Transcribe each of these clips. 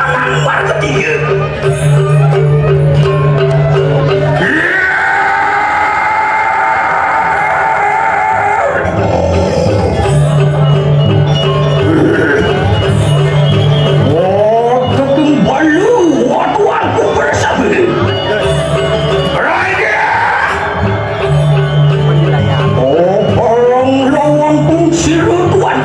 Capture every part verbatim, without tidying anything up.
Nomor ketiga. Waduh, kembali, waduh, aku bersama. Raja. Oh, barang lawan pun siru tuan.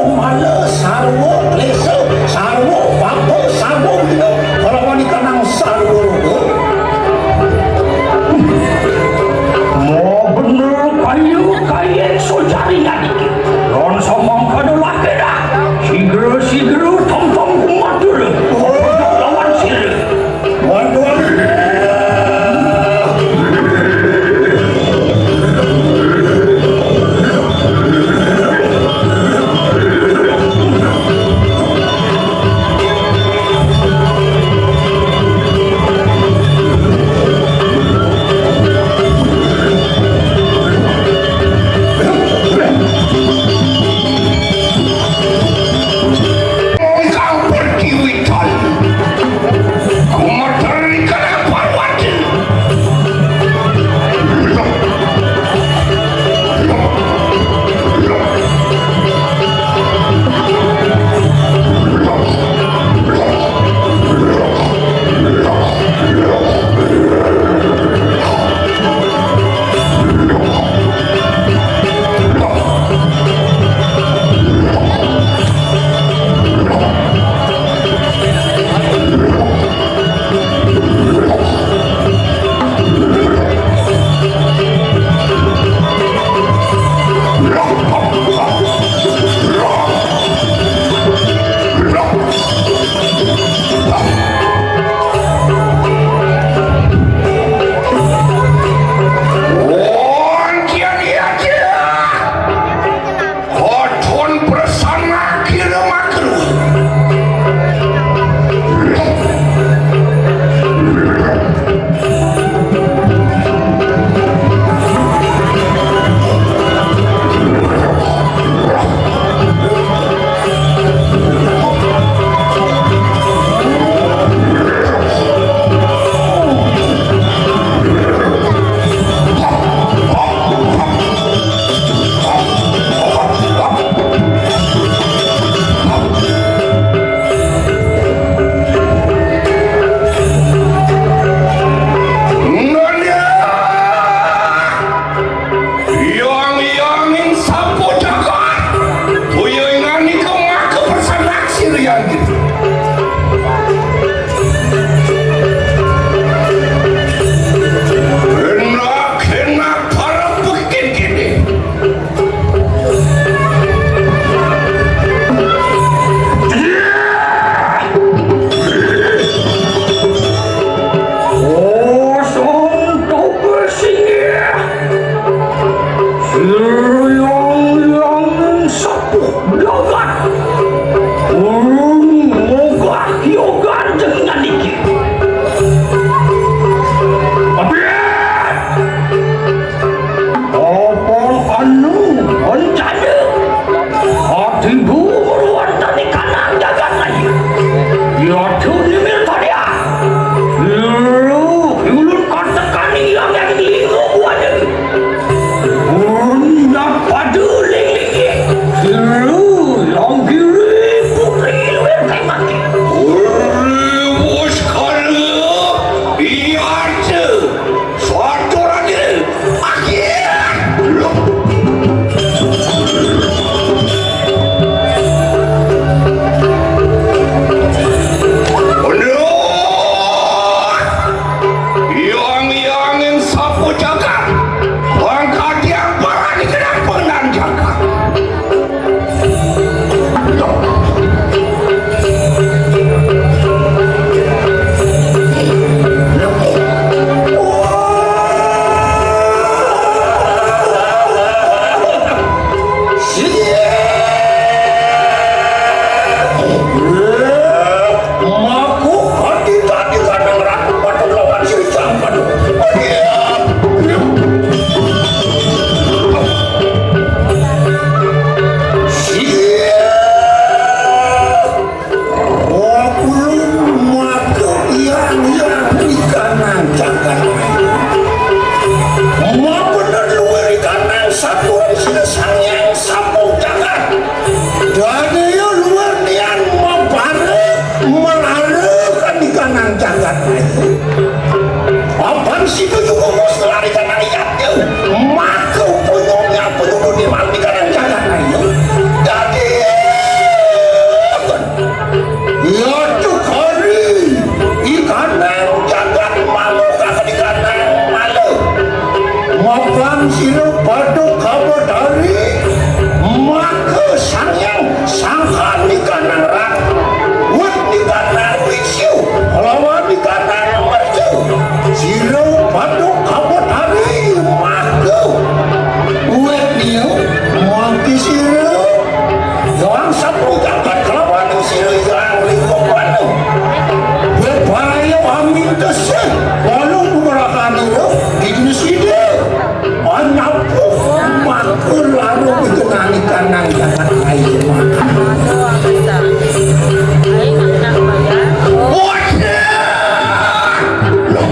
Mala sarwa klesa, sarwa papa, sarwa wina, kalawan ikanang sarwa roga. Mo bener kaya, kaya sojari ngadiki. Lan samangkana lakena. Sigra, sigra, tong, tong, kumatur. Lawan sira. Ingkang pertiwitan. Gumeter ing Kena Parwati. Wonten iya. Koton persana kira makruh. Nanya! Yong-yonging sapu jagat, tuyuing anika maka persanaksirian. Enak-enak para pekin kene. Kosong topes inggih. Siruyang-yang sepuh blogat. Urung mogah yogan dengan iki. Abet! Apa anu rencana? Ati bu meruan tani kanang jagat lagi. Yaitu nimir tadi ah. Lu, ulun kontekan yang yang lima buah deh. Urun pada ling-ling. Lu, yang kiri putri luar kayak mati. Urus Kula arupi genani kanang jagat raya. Aduh, bisa. Aing nang bayar. Waduh! Loh.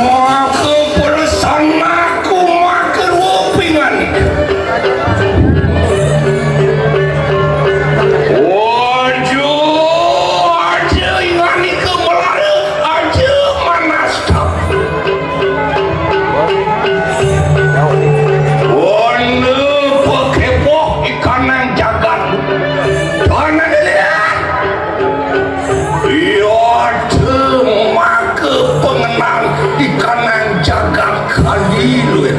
Maka persanaku maka rupingan. Waduh, aja ingan ika melara, aja manasta. Wana pakeboh ikanang jagat. Tanah dilihat. Iya, maka pengenang ikanang jagat kali luit.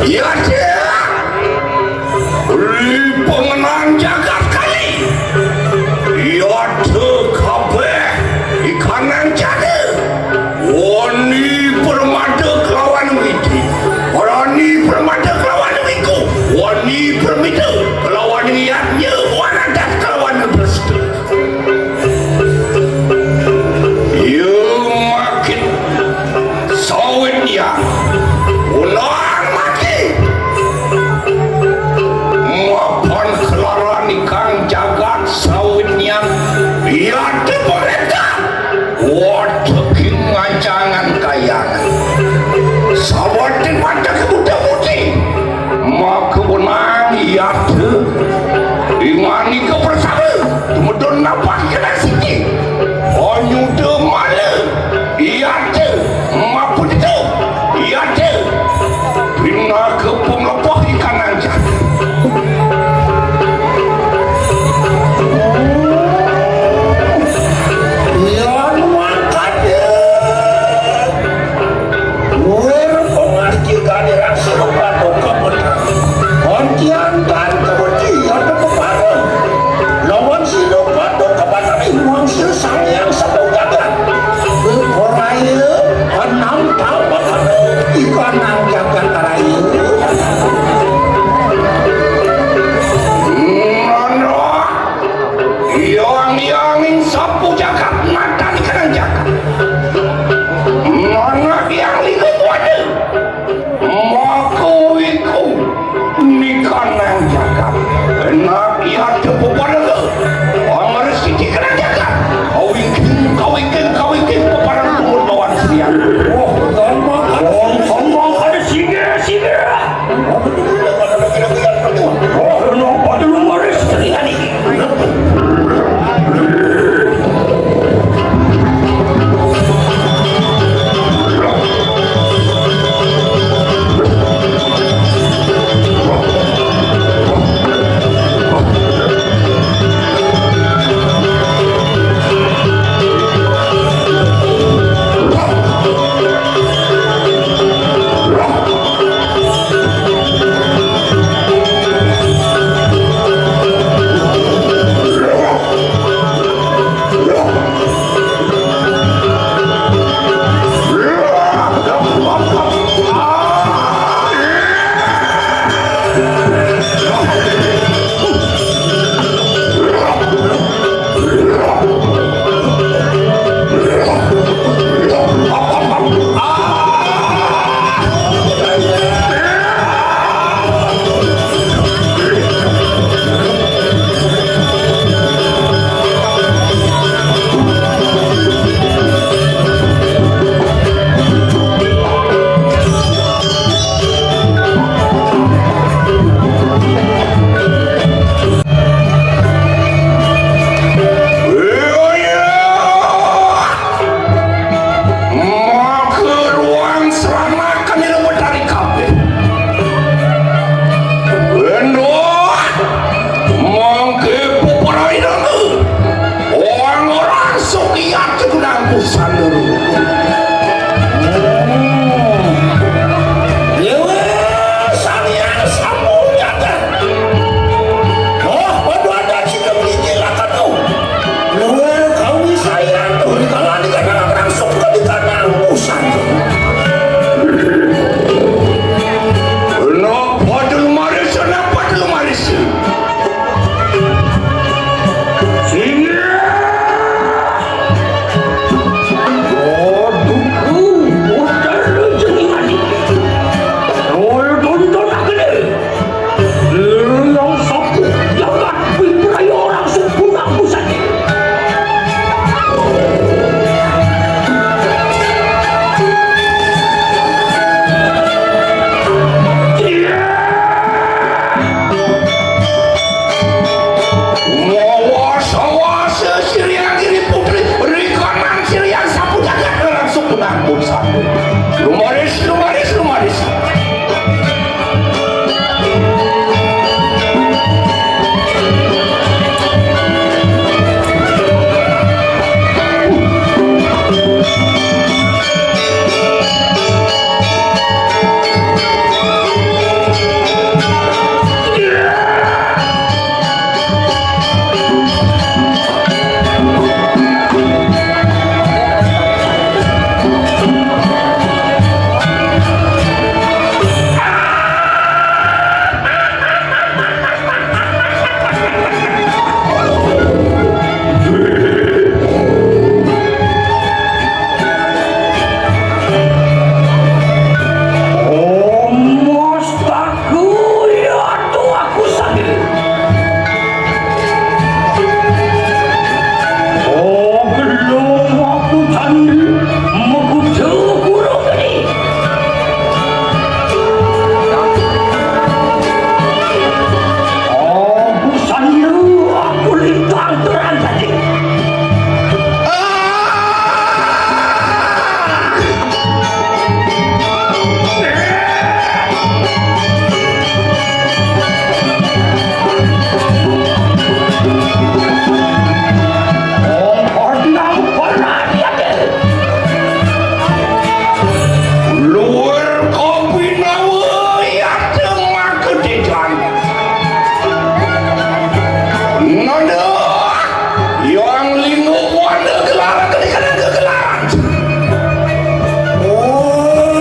Iya, Cik. Ri pengenang jagat kali. Iya, Cik, kabeh ikanang jagat. Wani permata kelawan widi. Rani permata kelawan wiku. Wani permita kelawan yatnya. Wanadat kelawan bersetu. Iya makin sawit ya. Ulang mati. Mapan kelaran ikang jagat sawit nian. Iya, di pemerintah. Waduh, kim ngancangan kayangan. Sawatin mata kebuta putih. Maka benang iya tu. Imani ke persama. Tumedun napak kena siki. Onyuda mala. Iya tu. Mapa tu. Iya tu. Pinaka pemelepoh ikan anjak. Iya, nuan kada. Wér pangarjikané rasa paduka menang. Antian tan kawedi ada pepareng. Lawan sida paduka batari mangsa Sang Hyang Sapu Jagat. Bekoraya enam taun bakana ikanang jagat raya. Nana, yang yang sapu jagat, matan ikanang jagat. Nana yang liku kuada. Maka wiku nikanang jagat. Enak iya tepu pada ke. Pangres siti kenang jagat. Kawikin, kawikin, kawikin peparang tumut lawan silian. Oh, tambah ada singa, singa. Oh, kenapa lu maris seperti ini? Ampun, satu. Lumaris, lumaris, lumaris. Kuya tuaku sandi. Oh, gelung aku sandi, mekutu guru geni. Oh, sandi aku lintang terang tadi. Luwur kopi nawa yata maka dedan. Nanda yang linguk wanda gelar kena kena kegelaran. Oh.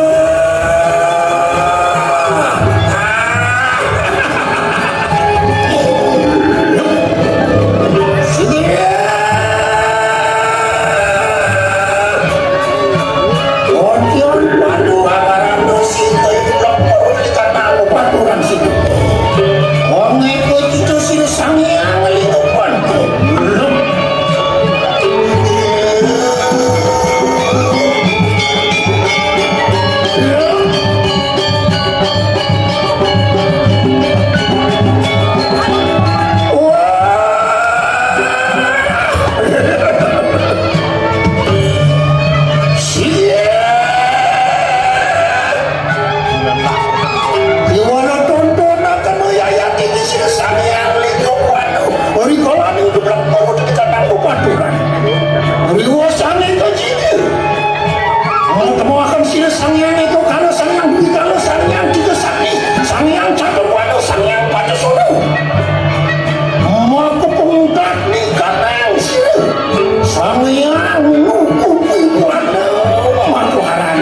Iwala tonton akan yayati di sira Sang Hyang Lingga Padu. Ori kalaning geblek perut kita tangguh paturan. Ori wasane kajina. Mau temuakan sira Sang Hyang Eka Kala, Sang Hyang Dwi Kala, Sang Hyang Tiga Sakti, Sang Hyang Cakrawala, Sang Hyang Pancasura. Maka pengungkap ni katang sira. Sang Hyang Nuku Piwana Matuharan.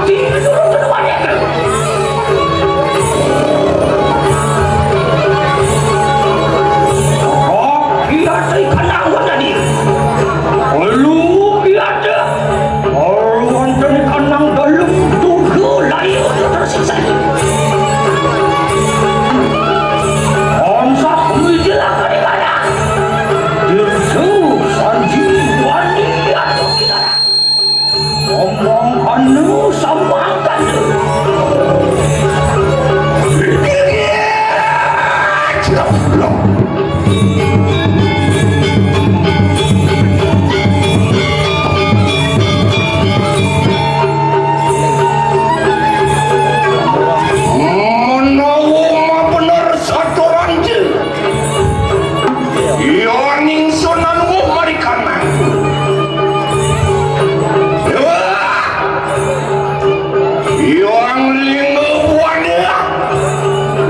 Kaki ati kanang wadani. Lu ati. Wonten kanang dalem tugu layu tersiksa. Tansah wijilakan ibadah. Dirsu sanji wani atuh ibadah. Omong anu sambangkan. Menawa bener saturan je. Yoning sunan wong marikanang. Wah! Yang lingga buana.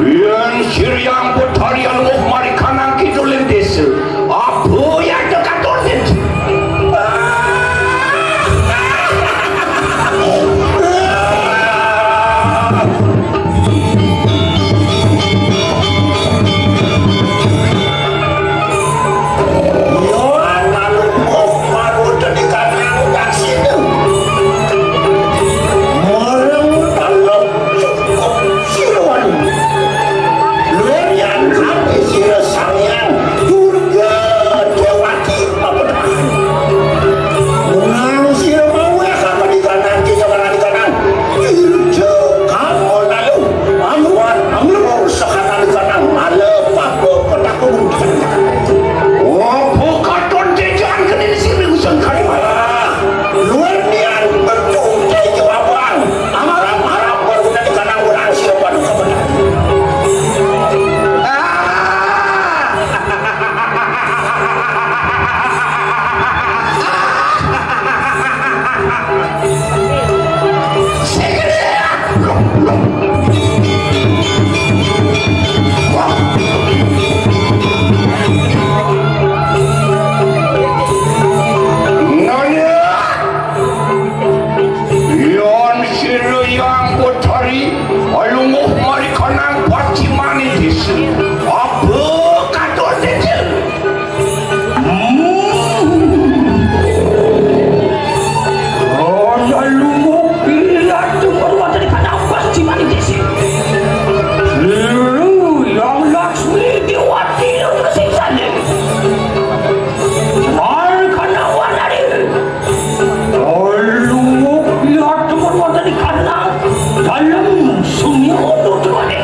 Yang siriang petarian wong marikanang kidulin desa. Apa yang tekatun? Menang sira mau ya, kakak di kanan, kita kanan di kanan. Irja kamu lalu. Anuan, amlur, sekanan di kanan. Malah, papa, petaku, bukan. Oh, bukan, don, jajan, kena di sini, usang kali malah. Luar nian, betul, tejo abang. Amarap-arap baru tadi kanang urang siapa duka benar. Nanya. Yan sira yang utari, alunguh marikanang pacimane desa. Apa katon dene? Hmm. Alunguh piatu perwatane kanang pacimane desa. Sira yang Laksmi Dewati Resi Sanding. Markanang warnane. Luwung pihak temon wonten di kandang dalem sunyi undur tuane.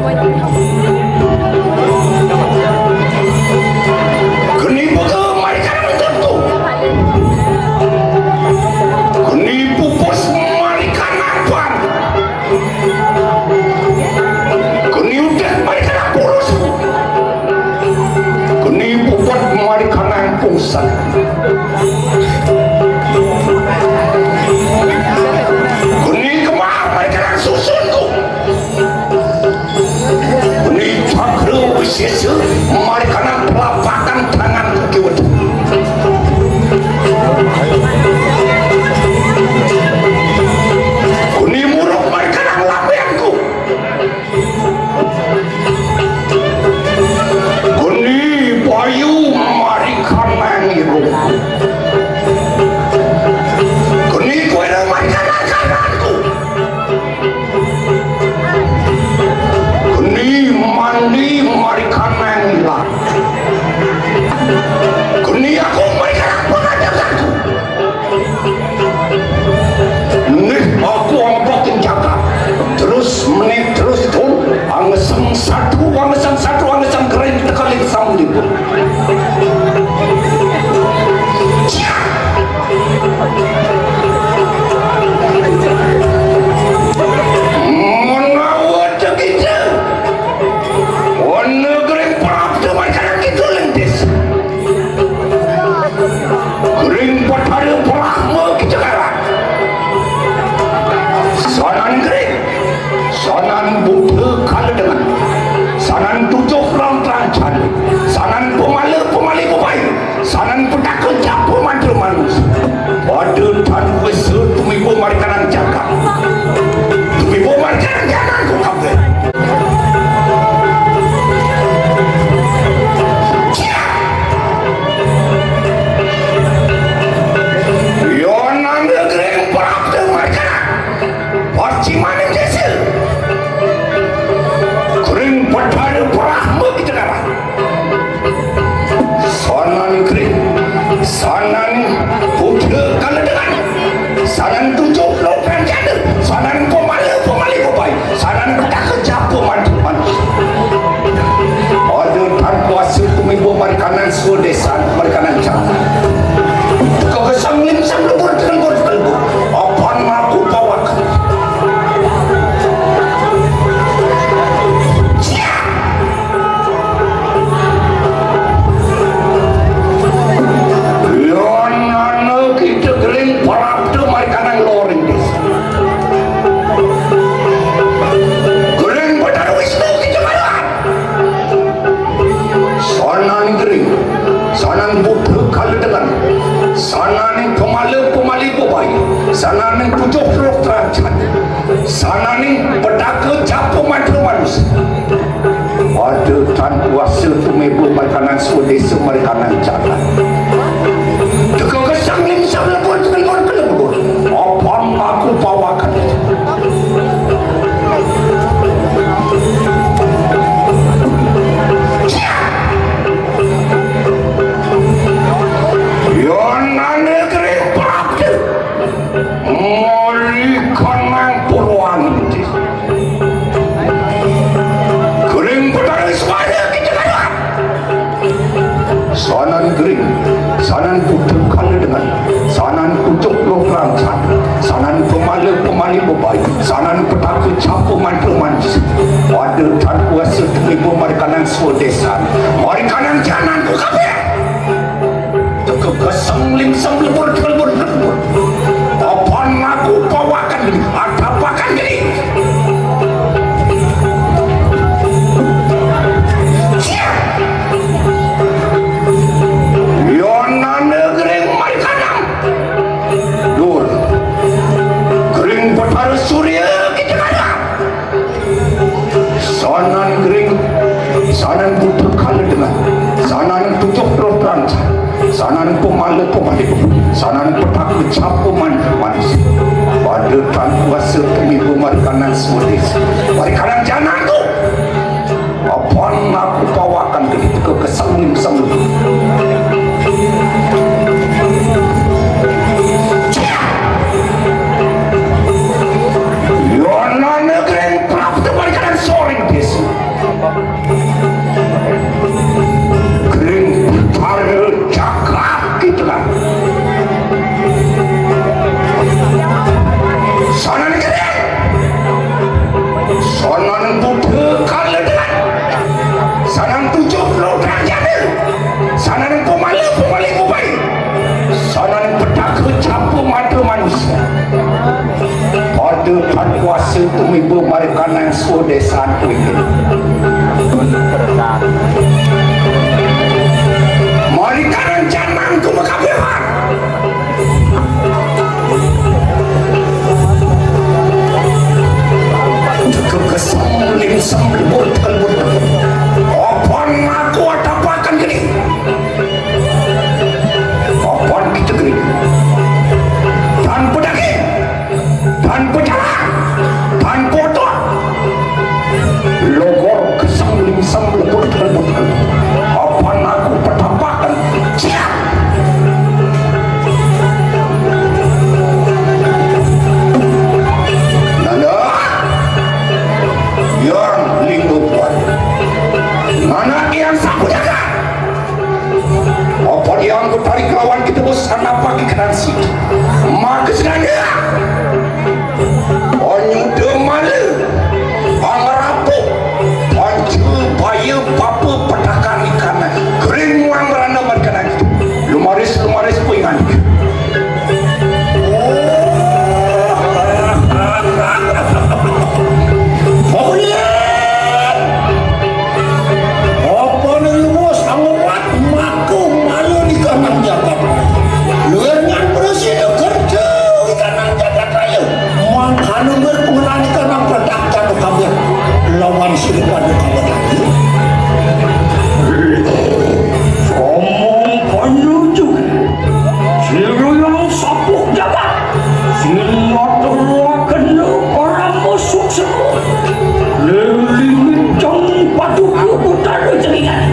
Geni bege mari kanang tentu. Geni pupus mari kanang pan. Geni udet mari kanang purus. Geni puput mari kanang pungsan. Geni kemah mari kanang susunku. Geni cakra wisesa mari kanang pelapakan tanganku kiwet. Geni muruk mari kanang lambenku. Geni bayu mari kanang irungku. Geni kuena mari kanang kananku. Geni mandi mari kanang ilang. Geni aku mari kanang pengadeganku. Nih aku ambekin jagat. Terus menit terus itu angeseng satu, angeseng satu, angeseng kering teka lingsam liput. Menawa cekite. Wana gering prapta mari kanang kidul lentis. Gering Betara Brahma kicekaran. Sanan gering. Sanan Buddha kala dengan. Sanan tujuh rang trancan. Sanan pemala pemali bebai. Sanan petaka japa mantra manus. Pada tan wesa tumiba mari kanang jagat. Tumiba mari kanang jagat ku kabeh. Yonane gering prapta mari kanang. Pacimaning desa. Gering Betara Brahma kicekaran. Sanan kering, sanan Buddha kala dengan, sanan tujuh lokan jana, sanan pemala pemali bebai, sanan petaka japa mantra manus. Pada tan kuasa tumiba mari kanang swadesan, mari kanang jagat. Teka gesang limsang lebur telebur telebur. Apan aku pawak. Yonane kita gering prapta mari kanang loring desa. Gering Betara Wisnu kita maluan. Sanan gering, sanan Buddha kala dengan, sanan pemala pemali bebai, sanan tujuh puluh trancan. Sananing petaka japa mantra manus. Pada tan kuasa tumiba mari kanang swadesa mari kanang jagat. Teka gesang limsang lebur telebur telebur. Apan aku pawakan. Yonane gering prapta. Mari kanang purwanti. Gering Betara Swarga kita kalah. Sanan gering, sanan Buddha kala dengan, sanan tujuh puluh trancan, sanan pemala pemali bebai, sanan petaka japa mantra manus. Pada tan kuasa tumiba mari kanang swadesan, mari kanang janan ku kabeh. Teka geseng limsem lebur telebur telebur. Apan aku pawakan geni, atapakan geni. Siap. Yonane gering mari kanang. Dur. Gering Betara Surya kita kalah. Sanan gering, sanan Buddha kala dengan, sanan tujuh puluh trancan, sanan pemala pemali, sanan petaka japa mantra manus. Pada tan kuasa tumiba mari kanang swadesa, mari kanang jananku. Apan aku pawakan geni teka geseng limsem. Yonane gering prapta mari kanang soring desa. Ibu mari kanang sude satu ini. Mari kanang janang ku makabehan. Cukup kesem lingsem lebur telebur. Opan aku atapakan gini. Opan kita gini. Dan pedaging. Dan pejalan. Dan kotor. Logor kesem lingsem lebur telebur. Opan aku petapakan. Ciat. Nanda, yang lingkupan. Mana yang sapu jaga? Apa yang kutarik lawan kita bosan apa di kanan sini? Maka sengaja. Onyuda mala, pangarapuk, pancu, baya, papa, petakan ikan, kering muang merana merkanan. Lumaris, lumaris puingan. Oh. Paulian! Apa nang luwes anguwat maku malu di kanang jagat. Luwih ngan bersih kerja di kanang jagat raya. Mangkana berpengenan di kanang petak jatuh kabeh. Lawan sini pada kabeh lagi. Omong panuju. Siruyang sapuk jagat. Sing maturaken para musuh semua. Lelincang paduka utara jaringan.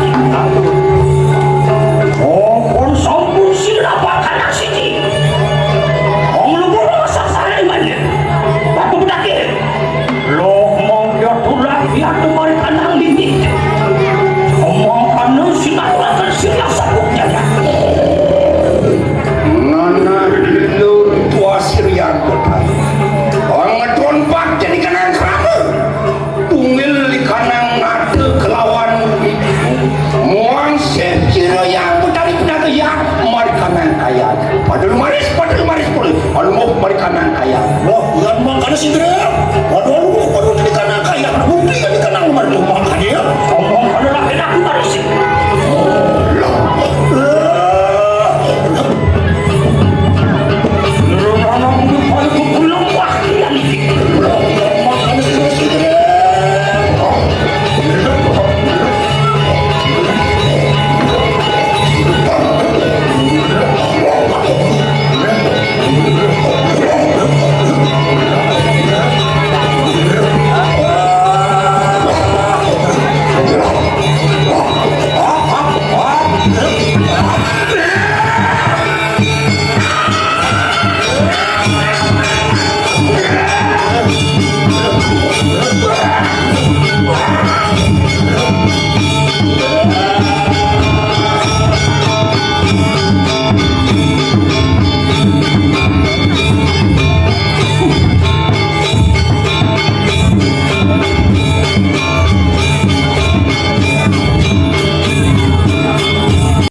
Sampun sampun sira bakal siji. Wong lumpur sasaran manja. Batu bedake. Loh mangga tulah ya temari kanang dinding. Omong anu sinaturaken sira sabuk jagat. Nana dulur tua sirian kota. Wong ngeton pak jadi kanang kerama. Tungil di kanang ngata kelawan muang sih sira yang betari penaga yang mari kanang kaya. Pada lumaris, pada lumaris pula. Anu mau mari kanang kaya. Wah, yang makan sendiri.